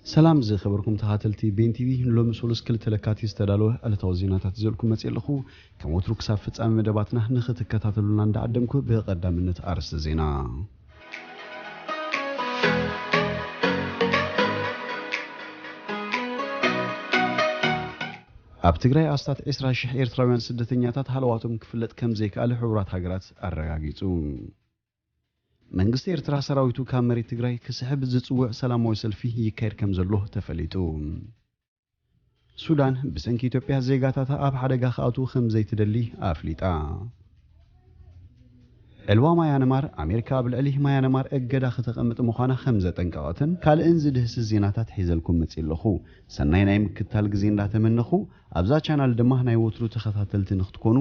ሰላም ዝኸበርኩም ተኸታተልቲ ቤን ቲቪ፣ ሎሚ ሶሉስ ክልተ ለካቲት ዝተዳለወ ዕለታዊ ዜናታት ይዘልኩም መፅእ ኣለኹ። ከም ወትሩ ክሳብ ፍጻሜ መደባትና ንኽትከታተሉና እንዳዓደምኩ ብቐዳምነት ኣርእስተ ዜና። ኣብ ትግራይ ኣስታት ዕስራ ሽሕ ኤርትራውያን ስደተኛታት ሃለዋቶም ክፍለጥ ከም ዘይከኣለ ሕቡራት ሃገራት ኣረጋጊጹ። መንግስቲ ኤርትራ ሰራዊቱ ካብ መሬት ትግራይ ክስሕብ ዝጽውዕ ሰላማዊ ሰልፊ ይካየድ ከም ዘሎ ተፈሊጡ። ሱዳን ብሰንኪ ኢትዮጵያ ዜጋታታ ኣብ ሓደጋ ክኣትዉ ከም ዘይትደሊ ኣፍሊጣ። ዕልዋ ማያንማር፣ ኣሜሪካ ኣብ ልዕሊ ማያንማር እገዳ ከተቐምጥ ምዃና ከም ዘጠንቀቐትን ካልእን ዝድህስስ ዜናታት ሒዘልኩም መጺእ ኣለኹ። ሰናይ ናይ ምክትታል ግዜ እንዳተመነኹ፣ ኣብዛ ቻናል ድማ ናይ ወትሩ ተኸታተልቲ ንክትኮኑ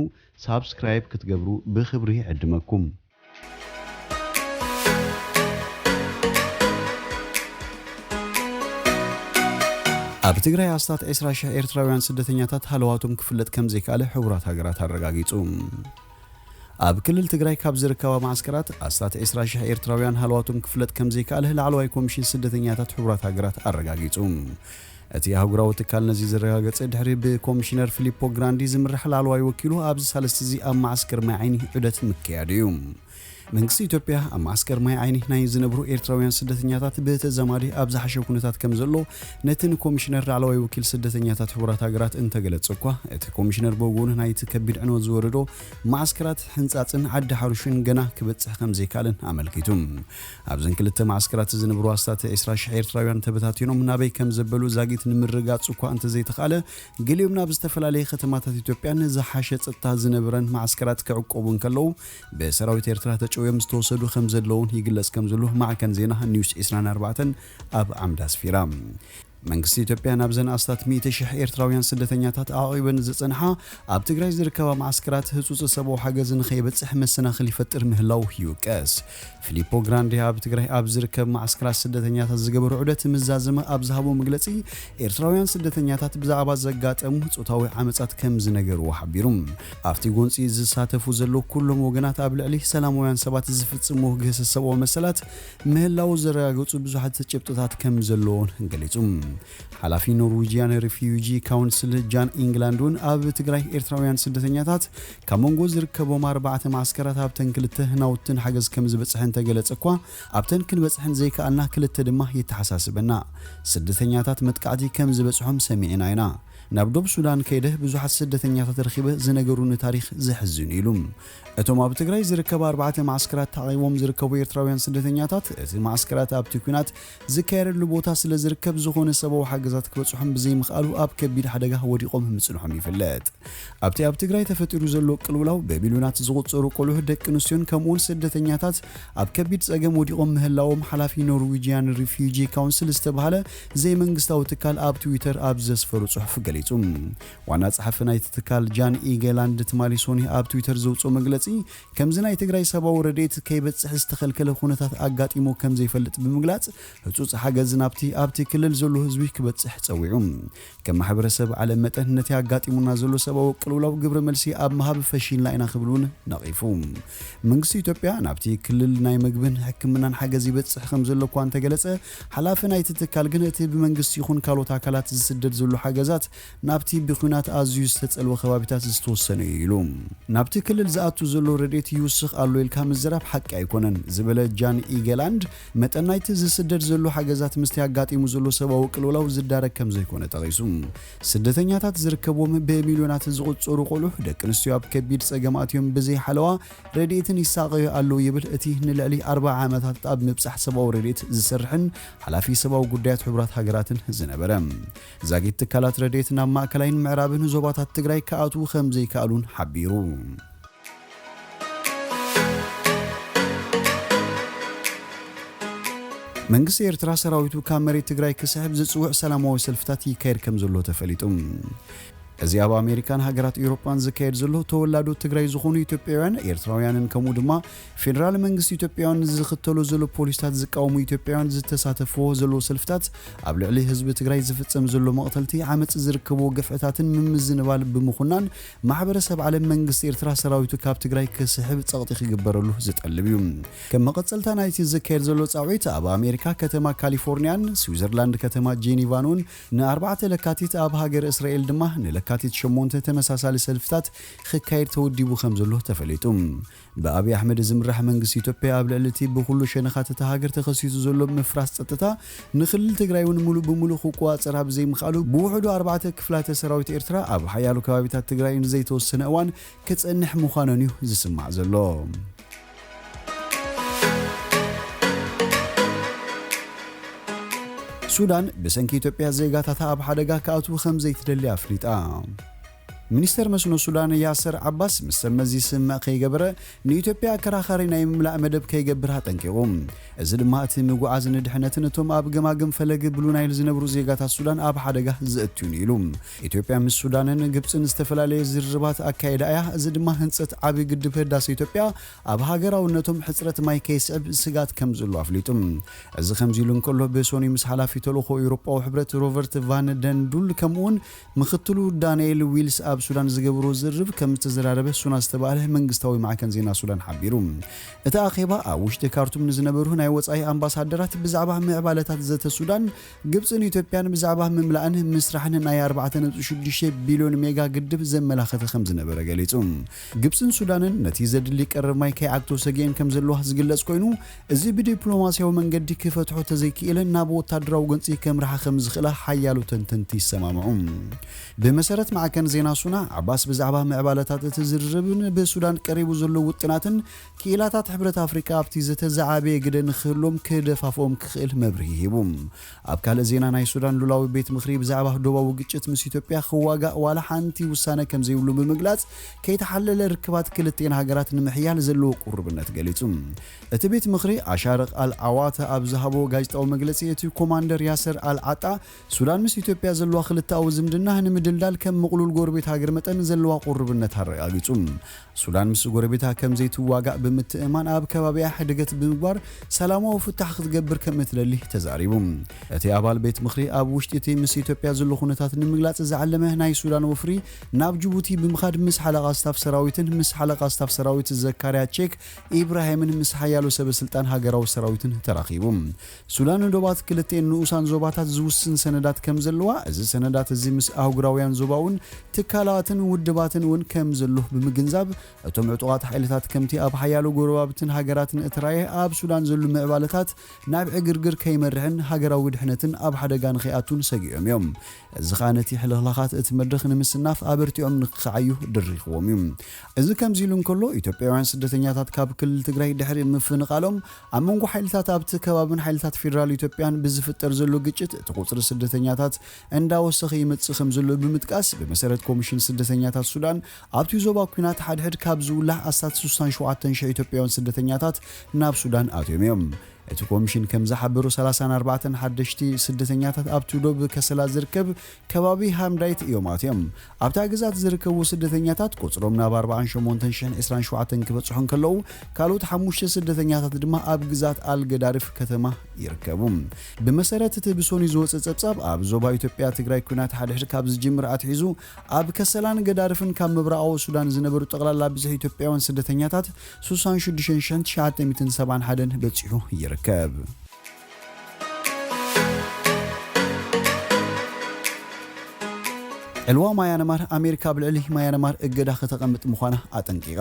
ሳብስክራይብ ክትገብሩ ብኽብሪ ይዕድመኩም። ኣብ ትግራይ ኣስታት ዕስራ ሽሕ ኤርትራውያን ስደተኛታት ሃለዋቶም ክፍለጥ ከም ዘይከኣለ ሕቡራት ሃገራት ኣረጋጊጹ። ኣብ ክልል ትግራይ ካብ ዝርከባ ማዓስከራት ኣስታት ዕስራ ሽሕ ኤርትራውያን ሃለዋቶም ክፍለጥ ከም ዘይከኣለ ላዕለዋይ ኮሚሽን ስደተኛታት ሕቡራት ሃገራት ኣረጋጊጹ። እቲ ኣህጉራዊ ትካል ነዚ ዘረጋገጸ ድሕሪ ብኮሚሽነር ፊሊፖ ግራንዲ ዝምራሕ ላዕለዋይ ወኪሉ ኣብዚ ሳልስቲ እዚ ኣብ ማዓስከር ማይ ዓይኒ ዑደት ምክያዱ እዩ። መንግስቲ ኢትዮጵያ ኣብ ማዓስከር ማይ ዓይኒ ናይ ዝነብሩ ኤርትራውያን ስደተኛታት ብተዛማዲ ኣብ ዝሓሸ ኩነታት ከም ዘሎ ነቲ ንኮሚሽነር ላዕለዋይ ወኪል ስደተኛታት ሕቡራት ሃገራት እንተገለጸ እኳ፣ እቲ ኮሚሽነር ብወገኑ ናይቲ ከቢድ ዕንወት ዝወረዶ ማዓስከራት ሕንጻጽን ዓዲ ሓሩሽን ገና ክበጽሕ ከም ዘይከኣለን ኣመልኪቱ። ኣብዘን ክልተ ማዓስከራት ዝነብሩ ኣስታት ዕስራ ሽሕ ኤርትራውያን ተበታቲኖም ናበይ ከም ዘበሉ ዛጊት ንምርጋጽ እኳ እንተዘይተኻእለ፣ ገሊኦም ናብ ዝተፈላለየ ከተማታት ኢትዮጵያን ዝሓሸ ጸጥታ ዝነበረን ማዓስከራት ክዕቆቡ እንከለዉ፣ ብሰራዊት ኤርትራ ተጨውዮም ዝተወሰዱ ከም ዘለዉን ይግለጽ ከም ዘሎ ማዕከን ዜና ኒውስ ዕስራን ኣርባዕተን ኣብ ዓምዳ ኣስፊራ። መንግስቲ ኢትዮጵያ ናብዘን ኣስታት ሚእቲ ሽሕ ኤርትራውያን ስደተኛታት ኣዕቒበን ዝጸንሓ ኣብ ትግራይ ዝርከባ ማዓስከራት ህጹጽ ሰብኣዊ ሓገዝ ንኸይበጽሕ መሰናኽል ይፈጥር ምህላው ይውቀስ። ፊሊፖ ግራንዴ ኣብ ትግራይ ኣብ ዝርከብ ማዓስከራት ስደተኛታት ዝገበሩ ዑደት ምስ ዛዘመ ኣብ ዝሃቦ መግለጺ፣ ኤርትራውያን ስደተኛታት ብዛዕባ ዘጋጠሙ ጾታዊ ዓመጻት ከም ዝነገርዎ ሓቢሩ። ኣብቲ ጎንጺ ዝሳተፉ ዘለዉ ኩሎም ወገናት ኣብ ልዕሊ ሰላማውያን ሰባት ዝፍጽምዎ ግህሰት ሰብኣዊ መሰላት ምህላዉ ዘረጋገጹ ብዙሓት ጭብጥታት ከም ዘለዎን ገሊጹ። ሓላፊ ኖርዊጂያን ሪፊዩጂ ካውንስል ጃን ኢንግላንድ እውን ኣብ ትግራይ ኤርትራውያን ስደተኛታት ካብ መንጎ ዝርከቦም ኣርባዕተ ማዓስከራት ኣብተን ክልተ ናውትን ሓገዝ ከም ዝበጽሐ እንተገለጸ እኳ፣ ኣብተን ክንበጽሐን ዘይከኣልና ክልተ ድማ የተሓሳስበና። ስደተኛታት መጥቃዕቲ ከም ዝበጽሖም ሰሚዕና ኢና። ናብ ዶብ ሱዳን ከይደ ብዙሓት ስደተኛታት ረኺበ ዝነገሩኒ ታሪኽ ዘሕዝን እዩ ኢሉ። እቶም ኣብ ትግራይ ዝርከባ ኣርባዕተ ማዓስከራት ተዓቒቦም ዝርከቡ ኤርትራውያን ስደተኛታት፣ እቲ ማዓስከራት ኣብቲ ኲናት ዝካየደሉ ቦታ ስለ ዝርከብ፣ ዝኾነ ሰብኣዊ ሓገዛት ክበጽሖም ብዘይምኽኣሉ ኣብ ከቢድ ሓደጋ ወዲቖም ምጽንሖም ይፍለጥ። ኣብቲ ኣብ ትግራይ ተፈጢሩ ዘሎ ቅልውላው ብሚልዮናት ዝቑጸሩ ቆልዑ፣ ደቂ ኣንስትዮን ከምኡውን ስደተኛታት ኣብ ከቢድ ጸገም ወዲቖም ምህላዎም ሓላፊ ኖርዊጂያን ሪፊዩጂ ካውንስል ዝተባህለ ዘይመንግስታዊ ትካል ኣብ ትዊተር ኣብ ዘስፈሩ ጽሑፍ ገሊጹ። ዋና ጸሓፊ ናይቲ ትካል ጃን ኢገላንድ ትማሊ ሶኒ ኣብ ትዊተር ዘውጽኦ መግለጺ፣ ከምዚ ናይ ትግራይ ሰብኣዊ ረድኤት ከይበጽሕ ዝተኸልከለ ኩነታት ኣጋጢሙ ከም ዘይፈልጥ ብምግላጽ፣ ህጹጽ ሓገዝ ናብቲ ኣብቲ ክልል ዘሎ ህዝቢ ክበጽሕ ጸዊዑ። ከም ማሕበረሰብ ዓለም መጠን ነቲ ኣጋጢሙና ዘሎ ሰብኣዊ ቅልውላው ግብረ መልሲ ኣብ ምሃብ ፈሺልና ኢና ክብል እውን ነቒፉ። መንግስቲ ኢትዮጵያ ናብቲ ክልል ናይ ምግብን ሕክምናን ሓገዝ ይበጽሕ ከም ዘሎ እኳ እንተገለጸ፣ ሓላፊ ናይቲ ትካል ግን እቲ ብመንግስቲ ይኹን ካልኦት ኣካላት ዝስደድ ዘሎ ሓገዛት ናብቲ ብኲናት ኣዝዩ ዝተጸልወ ከባቢታት ዝተወሰነ እዩ ኢሉ። ናብቲ ክልል ዝኣቱ ዘሎ ረድኤት ይውስኽ ኣሎ ኢልካ ምዝራብ ሓቂ ኣይኮነን ዝበለ ጃን ኢገላንድ፣ መጠን ናይቲ ዝስደድ ዘሎ ሓገዛት ምስቲ ኣጋጢሙ ዘሎ ሰብኣዊ ቅልውላው ዝዳረግ ከም ዘይኮነ ጠቒሱ። ስደተኛታት ዝርከብዎም ብሚልዮናት ዝቑጸሩ ቆልዑ፣ ደቂ ኣንስትዮ ኣብ ከቢድ ጸገም ኣትዮም ብዘይ ሓለዋ ረድኤትን ይሳቐዩ ኣለዉ ይብል እቲ ንልዕሊ ኣርብዓ ዓመታት ኣብ ምብጻሕ ሰብኣዊ ረድኤት ዝሰርሕን ሓላፊ ሰብኣዊ ጉዳያት ሕቡራት ሃገራትን ዝነበረ። ዛጊት ትካላት ረድኤት ናብ ማእከላይን ምዕራብን ዞባታት ትግራይ ክኣትዉ ከም ዘይከኣሉን ሓቢሩ። መንግስቲ ኤርትራ ሰራዊቱ ካብ መሬት ትግራይ ክስሕብ ዝጽውዕ ሰላማዊ ሰልፍታት ይካየድ ከም ዘሎ ተፈሊጡ። እዚ ኣብ ኣሜሪካን ሃገራት ኤውሮጳን ዝካየድ ዘሎ ተወላዶ ትግራይ ዝኾኑ ኢትዮጵያውያን ኤርትራውያንን ከምኡ ድማ ፌደራል መንግስቲ ኢትዮጵያውያን ዝኽተሎ ዘሎ ፖሊሲታት ዝቃወሙ ኢትዮጵያውያን ዝተሳተፍዎ ዘለዉ ሰልፍታት ኣብ ልዕሊ ህዝቢ ትግራይ ዝፍጸም ዘሎ መቕተልቲ ዓመጽ ዝርከብዎ ግፍዕታትን ምምዝንባል ብምኹናን ማሕበረሰብ ዓለም መንግስቲ ኤርትራ ሰራዊቱ ካብ ትግራይ ክስሕብ ጸቕጢ ክግበረሉ ዝጠልብ እዩ። ከም መቐጸልታ ናይቲ ዝካየድ ዘሎ ጻውዒት ኣብ ኣሜሪካ ከተማ ካሊፎርኒያን ስዊዘርላንድ ከተማ ጄኒቫን እውን ንኣርባዕተ ለካቲት ኣብ ሃገር እስራኤል ድማ ንለካቲት ሸሞንተ ተመሳሳሊ ሰልፍታት ክካየድ ተወዲቡ ከም ዘሎ ተፈሊጡ። ብኣብይ ኣሕመድ ዝምራሕ መንግስቲ ኢትዮጵያ ኣብ ልዕሊ እቲ ብኹሉ ሸነኻት እታ ሃገር ተኸሲቱ ዘሎ ምፍራስ ጸጥታ ንክልል ትግራይ እውን ሙሉእ ብሙሉእ ክቆጻጸር ኣብ ዘይምኽኣሉ ብውሕዱ ኣርባዕተ ክፍላተ ሰራዊት ኤርትራ ኣብ ሓያሎ ከባቢታት ትግራይ ንዘይተወሰነ እዋን ክጸንሕ ምዃኑን እዩ ዝስማዕ ዘሎ። ሱዳን ብሰንኪ ኢትዮጵያ ዜጋታታ ኣብ ሓደጋ ክኣትዉ ከም ዘይትደሊ ኣፍሊጣ። ሚኒስተር መስኖ ሱዳን ያሰር ዓባስ ምስ ሰብ መዚ ስምዕ ከይገበረ ንኢትዮጵያ ኣከራኻሪ ናይ ምምላእ መደብ ከይገብር ኣጠንቂቑ። እዚ ድማ እቲ ምጉዓዝ ንድሕነትን እቶም ኣብ ገማግም ፈለግ ብሉ ናይል ዝነብሩ ዜጋታት ሱዳን ኣብ ሓደጋ ዘእትዩን ኢሉ። ኢትዮጵያ ምስ ሱዳንን ግብጽን ዝተፈላለየ ዝርርባት ኣካይዳ እያ። እዚ ድማ ህንጸት ዓቢ ግድብ ህዳሴ ኢትዮጵያ ኣብ ሃገራውነቶም ሕጽረት ማይ ከይስዕብ ስጋት ከም ዘሎ ኣፍሊጡ። እዚ ከምዚ ኢሉ እንከሎ ብሶኒ ምስ ሓላፊ ተልእኾ ኤውሮጳዊ ሕብረት ሮበርት ቫን ደንዱል ከምኡውን ምኽትሉ ዳንኤል ዊልስ ኣብ ሱዳን ዝገብሮ ዝርርብ ከም ዝተዘራረበ ሱና ዝተባህለ መንግስታዊ ማዕከን ዜና ሱዳን ሓቢሩ። እቲ ኣኼባ ኣብ ውሽጢ ካርቱም ንዝነበሩ ናይ ወጻኢ ኣምባሳደራት ብዛዕባ ምዕባለታት ዘተ ሱዳን፣ ግብጽን ኢትዮጵያን ብዛዕባ ምምላእን ምስራሕን ናይ ኣርባዕተ ነጥቢ ሽዱሽተ ቢልዮን ሜጋ ግድብ ዘመላኸተ ከም ዝነበረ ገሊጹ። ግብጽን ሱዳንን ነቲ ዘድሊ ቀረብ ማይ ከይዓግቶ ሰጊኤን ከም ዘለዋ ዝግለጽ ኮይኑ፣ እዚ ብዲፕሎማስያዊ መንገዲ ክፈትሖ ተዘይክኢለን ናብ ወታደራዊ ጎንጺ ከምርሓ ከም ዝኽእላ ሓያሎ ተንተንቲ ይሰማምዑ። ብመሰረት ማዕከን ዜና ሱና፣ ዓባስ ብዛዕባ ምዕባለታት እቲ ዝርርብን ብሱዳን ቀሪቡ ዘሎ ውጥናትን ክኢላታት ሕብረት ኣፍሪቃ ኣብቲ ዘተ ዝዓበየ ግደ ንክህሎም ክደፋፍኦም ክኽእል መብርሂ ሂቡ። ኣብ ካልእ ዜና ናይ ሱዳን ሉላዊ ቤት ምኽሪ ብዛዕባ ዶባዊ ግጭት ምስ ኢትዮጵያ ክዋጋእ ዋላ ሓንቲ ውሳነ ከም ዘይብሉ ብምግላጽ ከይተሓለለ ርክባት ክልቲኤን ሃገራት ንምሕያል ዘለዎ ቁርብነት ገሊጹ። እቲ ቤት ምኽሪ ኣሻርቕ ኣል ዓዋተ ኣብ ዝሃቦ ጋዜጣዊ መግለጺ እቲ ኮማንደር ያሰር ኣል ዓጣ ሱዳን ምስ ኢትዮጵያ ዘለዋ ክልተኣዊ ዝምድና ንምድልዳል ከም ምቕሉል ጎረቤት ሃገር መጠን ዘለዋ ቁርብነት ኣረጋጊጹ። ሱዳን ምስ ጎረቤታ ከም ዘይትዋጋእ ብምትእማን ኣብ ከባቢኣ ሕድገት ብምግባር ሰላማዊ ፍታሕ ክትገብር ከም እትደሊ ተዛሪቡ። እቲ ኣባል ቤት ምኽሪ ኣብ ውሽጢ እቲ ምስ ኢትዮጵያ ዘሎ ኩነታት ንምግላጽ ዝዓለመ ናይ ሱዳን ወፍሪ ናብ ጅቡቲ ብምኻድ ምስ ሓለቓ ስታፍ ሰራዊትን ምስ ሓለቓ ስታፍ ሰራዊት ዘካርያ ቼክ ኢብራሂምን ምስ ሓያሎ ሰበ ስልጣን ሃገራዊ ሰራዊትን ተራኺቡ። ሱዳን ንዶባት ክልቲኤን ንኡሳን ዞባታት ዝውስን ሰነዳት ከም ዘለዋ፣ እዚ ሰነዳት እዚ ምስ ኣህጉራውያን ዞባውን ትካላትን ውድባትን እውን ከም ዘሎ ብምግንዛብ፣ እቶም ዕጡቓት ሓይልታት ከምቲ ኣብ ሓያሎ ጎረባብትን ሃገራትን እተራእየ ኣብ ሱዳን ዘሎ ምዕባለታት ናብ ዕግርግር ከይመርሕን ሃገራዊ ድሕነትን ኣብ ሓደጋ ንኸይኣቱን ሰጊኦም እዮም። እዚ ኸኣ ነቲ ሕልኽላኻት እቲ መድረኽ ንምስናፍ ኣበርቲዖም ንክኸዓዩ ድሪኽዎም እዩ። እዚ ከምዚ ኢሉ እንከሎ፣ ኢትዮጵያውያን ስደተኛታት ካብ ክልል ትግራይ ድሕሪ ምፍንቓሎም ኣብ መንጎ ሓይልታት ኣብቲ ከባብን ሓይልታት ፌደራል ኢትዮጵያን ብዝፍጠር ዘሎ ግጭት እቲ ቁጽሪ ስደተኛታት እንዳወሰኸ ይመጽእ ከም ዘሎ ብምጥቃስ፣ ብመሰረት ኮሚሽን ስደተኛታት ሱዳን ኣብቲ ዞባ ኲናት ሓድሕድ ካብ ዝውላዕ ኣስታት ስሳን ሸውዓተን ሽሕ ኢትዮጵያውያን ስደተኛታት ናብ ሱዳን ኣትዮም እዮም። እቲ ኮሚሽን ከም ዝሓበሮ ሰላሳን ኣርባዕተን ሓደሽቲ ስደተኛታት ኣብቲ ዶብ ከሰላ ዝርከብ ከባቢ ሃምዳይት እዮም ኣትዮም። ኣብታ ግዛት ዝርከቡ ስደተኛታት ቁጽሮም ናብ ኣርባዓን ሸሞንተን ሽሕን ዕስራን ሸውዓተን ክበጽሑ እንከለዉ፣ ካልኦት ሓሙሽተ ስደተኛታት ድማ ኣብ ግዛት ኣልገዳርፍ ከተማ ይርከቡ። ብመሰረት እቲ ብሶኒ ዝወጸ ጸብጻብ፣ ኣብ ዞባ ኢትዮጵያ ትግራይ ኲናት ሓድሕድ ካብ ዝጅምር ኣትሒዙ ኣብ ከሰላን ገዳርፍን ካብ ምብራቓዊ ሱዳን ዝነበሩ ጠቕላላ ብዝሒ ኢትዮጵያውያን ስደተኛታት ስሳን ሽዱሽተን ሽሕን ትሽዓተ ሚእትን ሰብዓን ሓደን በጺሑ ይርከብ። ዕልዋ ማያንማር፣ ኣሜሪካ ኣብ ልዕሊ ማያንማር እገዳ ከተቐምጥ ምዃና ኣጠንቂቓ።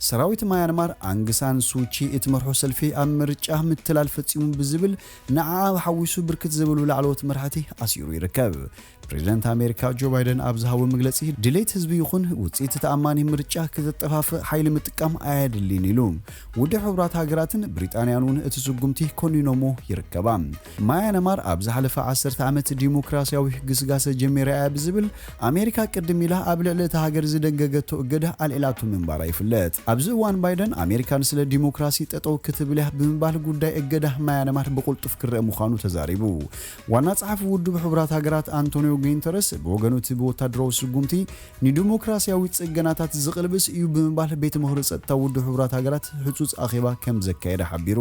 ሰራዊት ማያንማር ኣንግ ሳን ሱቺ እትመርሖ ሰልፊ ኣብ ምርጫ ምትላል ፈጺሙ ብዝብል ንዓኣ ሓዊሱ ብርክት ዝበሉ ላዕለዎት መራሕቲ ኣሲሩ ይርከብ። ፕሬዚደንት ኣሜሪካ ጆ ባይደን ኣብ ዝሃቦ መግለጺ፣ ድሌት ህዝቢ ይኹን ውጽኢት ተኣማኒ ምርጫ ክተጠፋፍእ ሓይሊ ምጥቃም ኣየድልን ኢሉ። ውድብ ሕቡራት ሃገራትን ብሪጣንያን እውን እቲ ስጉምቲ ኮኒኖሞ ይርከባ። ማያንማር ኣብ ዝሓለፈ ዓሰርተ ዓመት ዲሞክራሲያዊ ግስጋሰ ጀሚራ እያ ብዝብል ኣሜሪካ ቅድም ኢላ ኣብ ልዕሊ እታ ሃገር ዝደንገገቶ እገዳ ኣልዒላቶ ምንባራ ይፍለጥ። ኣብዚ እዋን ባይደን ኣሜሪካ ንስለ ዲሞክራሲ ጠጠው ክትብል እያ ብምባል ጉዳይ እገዳ ማያንማር ብቕልጡፍ ክረአ ምዃኑ ተዛሪቡ። ዋና ጸሓፊ ውድብ ሕቡራት ሃገራት ኣንቶኒዮ ጉተረስ ብወገኑ እቲ ብወታደራዊ ስጉምቲ ንዲሞክራሲያዊ ጽገናታት ዝቕልብስ እዩ ብምባል ቤት ምኽሪ ጸጥታ ውድብ ሕቡራት ሃገራት ህጹጽ ኣኼባ ከም ዘካየደ ሓቢሩ።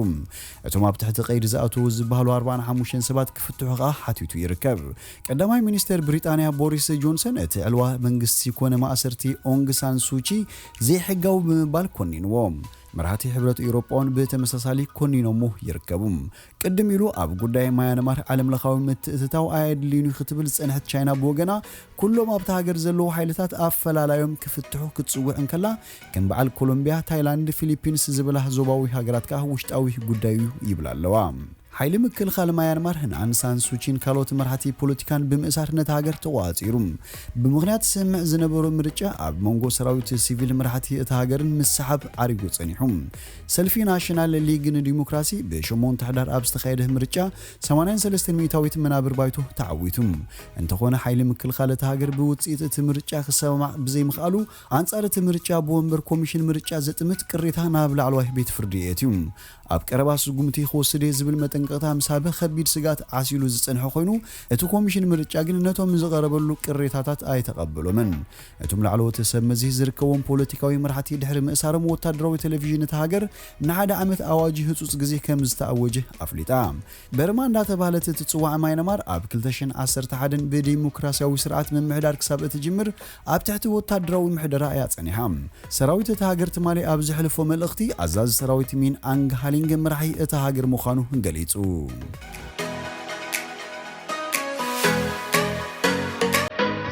እቶም ኣብ ትሕቲ ቀይዲ ዝኣተዉ ዝበሃሉ ኣርባዓን ሓሙሽተን ሰባት ክፍትሑ ከኣ ሓቲቱ ይርከብ። ቀዳማይ ሚኒስተር ብሪጣንያ ቦሪስ ጆንሰን እቲ ዕልዋ መንግስቲ ኮነ ማእሰርቲ ኦንግ ሳን ሱቺ ዘይሕጋዊ ብምባል ኮኒንዎ። መራሕቲ ሕብረት ኤውሮጳ እውን ብተመሳሳሊ ኮኒኖሞ ይርከቡ። ቅድም ኢሉ ኣብ ጉዳይ ማያንማር ዓለምለኻዊ ምትእትታው ኣየድልዩን እዩ ክትብል ዝጸንሐት ቻይና ብወገና ኩሎም ኣብታ ሃገር ዘለዉ ሓይልታት ኣፈላላዮም ክፍትሑ ክትጽውዕ እንከላ ከም በዓል ኮሎምቢያ፣ ታይላንድ፣ ፊሊፒንስ ዝበላ ዞባዊ ሃገራት ከኣ ውሽጣዊ ጉዳይ እዩ ይብላ ኣለዋ። ሓይሊ ምክልኻል ማያንማር ንኣን ሳን ሱቺን ካልኦት መራሕቲ ፖለቲካን ብምእሳር ነታ ሃገር ተቖጻጺሩ። ብምኽንያት ስምዕ ዝነበሮ ምርጫ ኣብ መንጎ ሰራዊት ሲቪል መራሕቲ እታ ሃገርን ምስሓብ ዓሪጉ ጸኒሑ። ሰልፊ ናሽናል ሊግ ንዲሞክራሲ ብሸሞንተ ሕዳር ኣብ ዝተኻየደ ምርጫ ሰማንያን ሰለስተን ሚእታዊት መናብር ባይቶ ተዓዊቱ። እንተኾነ ሓይሊ ምክልኻል እታ ሃገር ብውጽኢት እቲ ምርጫ ክሰማማዕ ብዘይምኽኣሉ ኣንጻር እቲ ምርጫ ብወንበር ኮሚሽን ምርጫ ዘጥምት ቅሬታ ናብ ላዕለዋይ ቤት ፍርዲ የእትዩ። ኣብ ቀረባ ስጉምቲ ክወስድ እየ ዝብል መጠንቀቕታ ምስ ሃበ ከቢድ ስግኣት ዓሲሉ ዝጸንሐ ኮይኑ፣ እቲ ኮሚሽን ምርጫ ግን ነቶም ዝቐረበሉ ቅሬታታት ኣይተቐበሎምን። እቶም ላዕለዎት ሰብ መዚ ዝርከቦም ፖለቲካዊ መራሕቲ ድሕሪ ምእሳሮም ወታደራዊ ቴሌቪዥን እታ ሃገር ንሓደ ዓመት ኣዋጅ ህጹጽ ግዜ ከም ዝተኣወጀ ኣፍሊጣ። በርማ እንዳተባህለት እትጽዋዕ ማይነማር ኣብ ክልተ ሽሕን ዓሰርተ ሓደን ብዲሞክራሲያዊ ስርዓት ምምሕዳር ክሳብ እትጅምር ኣብ ትሕቲ ወታደራዊ ምሕደራ እያ ጸኒሓ። ሰራዊት እታ ሃገር ትማሊ ኣብ ዘሕለፎ መልእኽቲ ኣዛዚ ሰራዊት ሚን ኣንግ ሃሊንግ መራሒ እታ ሃገር ምዃኑ ገሊጹ።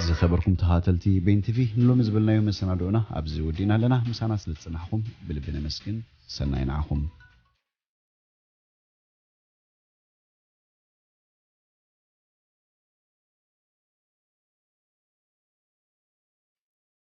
ዝኸበርኩም ተኸታተልቲ ቤን ቲቪ ንሎሚ ዝበልናዮ መሰናድኦና ኣብዚ ወዲእና ኣለና። ምሳና ስለ ዝጸናሕኩም ብልቢ ነመስግን። ሰናይ ንዓኹም።